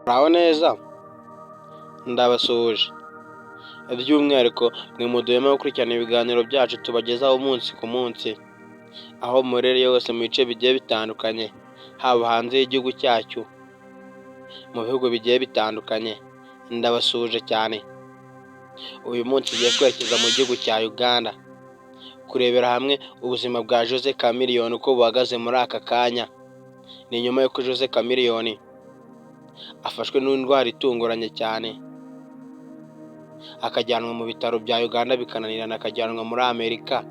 Muraho neza ndabasuhuje by'umwihariko mwe muduhema gukurikirana ibiganiro byacu tubagezaho umunsi ku munsi, aho muherereye hose mu bice bigiye bitandukanye, haba hanze y'igihugu cyacu, mu bihugu bigiye bitandukanye, ndabasuhuje cyane. Uyu munsi tugiye kwerekeza mu gihugu cya Uganda, kurebera hamwe ubuzima bwa Jose Chameleone uko buhagaze muri aka kanya. Ni nyuma y'uko Jose Chameleone afashwe n'indwara itunguranye cyane, akajyanwa mu bitaro bya Uganda bikananirana akajyanwa muri Amerika,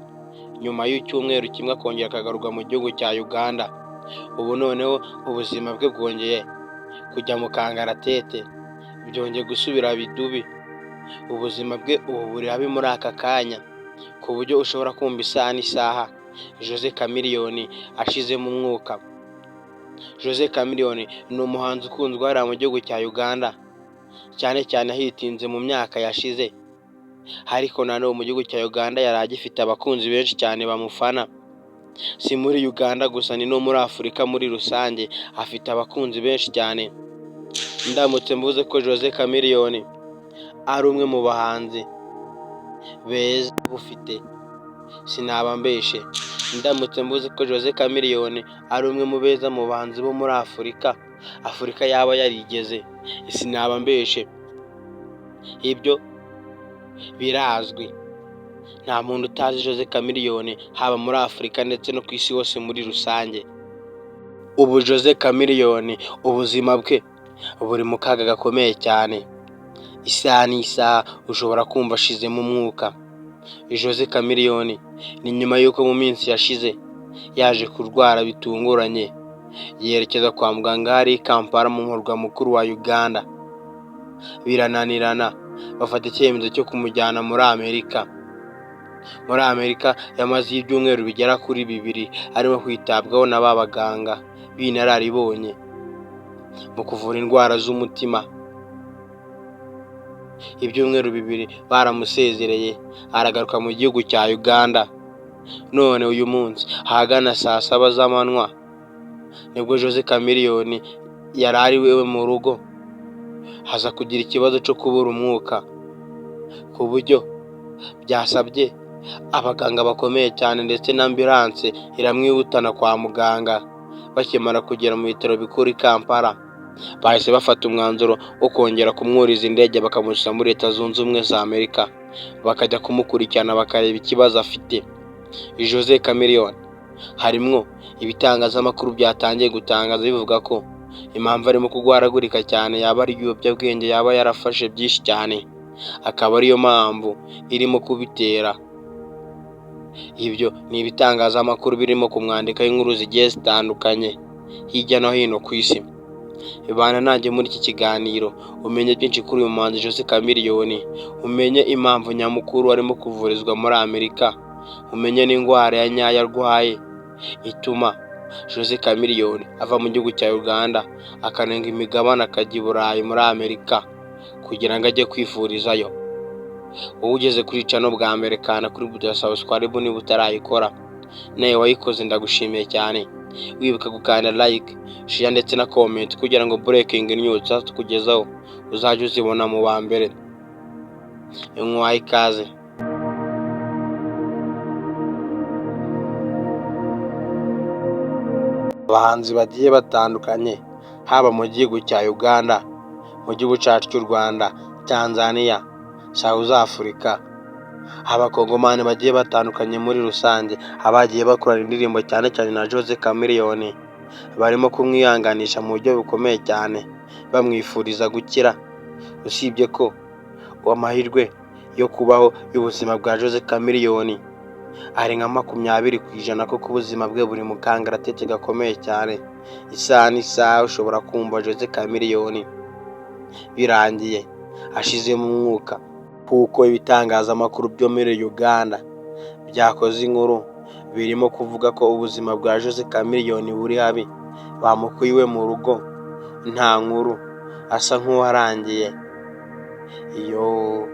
nyuma y'icyumweru kimwe akongera akagarurwa mu gihugu cya Uganda. Ubu noneho ubuzima bwe bwongeye kujya mu kangaratete, byongeye gusubira irudubi, ubuzima bwe ubu buri habi muri aka kanya, ku buryo ushobora kumva isaha n'isaha Jose Chameleone ashizemo umwuka. Jose Chameleone ni umuhanzi ukunzwe hariya mu gihugu cya Uganda, cyane cyane ahitinze mu myaka yashize, ariko na n'ubu mu gihugu cya Uganda yari agifite abakunzi benshi cyane bamufana. Si muri Uganda gusa ni no muri Afurika muri rusange afite abakunzi benshi cyane. Ndamutse mvuze ko Jose Chameleone ari umwe mu bahanzi beza bufite sinaba mbeshye. Ndamutse mvuze ko Jose Chameleone ari umwe mu beza mu bahanzi bo muri Afurika, Afurika yaba yarigeze sinaba mbeshye. Ibyo birazwi nta muntu utazi Jose Chameleone haba muri Afurika ndetse no ku isi hose muri rusange. Ubu Jose Chameleone ubuzima bwe buri mu kaga gakomeye cyane, isaha n'isaha ushobora kumva ashizemo umwuka. Jose Chameleone ni nyuma y'uko mu minsi yashize yaje kurwara bitunguranye, yerekeza kwa muganga hariya i Kampala mu murwa mukuru wa Uganda, birananirana bafata icyemezo cyo kumujyana muri Amerika. Muri Amerika yamazeyo ibyumweru bigera kuri bibiri arimo kwitabwaho na ba baganga b'inararibonye mu kuvura indwara z'umutima. Ibyumweru bibiri baramusezereye aragaruka mu gihugu cya Uganda, none uyu munsi ahagana saa saba z'amanywa nibwo Jose Chameleone yari ari iwe mu rugo, aza kugira ikibazo cyo kubura umwuka, ku buryo byasabye abaganga bakomeye cyane ndetse na ambulance iramwihutana kwa muganga. Bakimara kugera mu bitaro bikuru i Kampala, bahise bafata umwanzuro wo kongera kumwuriza indege bakamusubiza muri Leta Zunze Ubumwe za Amerika, bakajya kumukurikirana bakareba ikibazo afite. Jose Chameleone harimwo ibitangazamakuru byatangiye gutangaza bivuga ko impamvu arimo kurwaragurika cyane yaba ari ibiyobyabwenge yaba yarafashe byinshi cyane, akaba ariyo mpamvu irimo kubitera. Ibyo ni ibitangazamakuru birimo kumwandikaho inkuru zigiye zitandukanye hirya no hino ku isi. Bana nanjye muri iki kiganiro umenye byinshi kuri uyu muhanzi Jose Chameleone, umenye impamvu nyamukuru arimo kuvurizwa muri Amerika, umenye n'indwara ya nyayo arwaye ituma Jose Chameleone ava mu gihugu cya Uganda akarenga imigabane akajya i Burayi muri Amerika kugira ngo ajye kwivurizayo. Wowe ugeze kuri channel bwa mbere kanda kuri buto ya subscribe niba utarayikora, nawe wayikoze ndagushimiye cyane. Wibuka gukanda like, share ndetse na comment kugira ngo breaking news tukugezaho uzajye uzibona mu ba mbere. Nkwaye ikaze. Abahanzi bagiye batandukanye haba mu gihugu cya Uganda, mu gihugu cyacu cy'u Rwanda, Tanzania, South Africa, abakongomani bagiye batandukanye muri rusange, abagiye bakorana indirimbo cyane cyane na Jose Chameleone, barimo kumwihanganisha mu buryo bukomeye cyane, bamwifuriza gukira, usibye ko amahirwe yo kubaho y'ubuzima bwa Jose Chameleone ari nka 20% kuko ubuzima bwe buri mu kangaratete gakomeye cyane. Isaha n'isaha ushobora kumva Jose Chameleone birangiye ashizemo umwuka, kuko ibitangazamakuru byo muri Uganda byakoze inkuru birimo kuvuga ko ubuzima bwa Jose Chameleone buri habi, bamukuye iwe mu rugo nta nkuru, asa nk'uwarangiye. Yoo!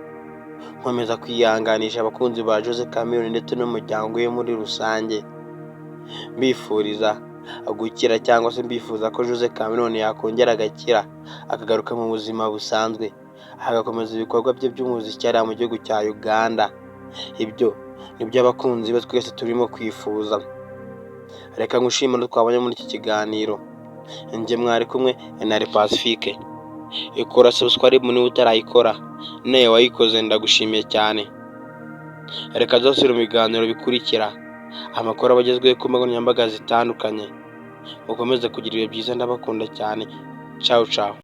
Nkomeza kwihanganisha abakunzi ba Jose Chameleone ndetse n'umuryango we muri rusange, mbifuriza gukira cyangwa se mbifuza ko Jose Chameleone yakongera agakira akagaruka mu buzima busanzwe, agakomeza ibikorwa bye by'umuziki hariya mu gihugu cya Uganda. Ibyo nibyo abakunzi be twese turimo kwifuza. Reka ngushimire twabonye muri iki kiganiro. Njye mwari kumwe na Pacifique. Ikora subscribe niba utarayikora, nawe wayikoze ndagushimiye cyane. Reka tuzasubire mu biganiro bikurikira, amakuru aba agezweho ku mbuga nkoranyambaga zitandukanye. Mukomeze kugira ibihe byiza, ndabakunda cyane. Ciao ciao.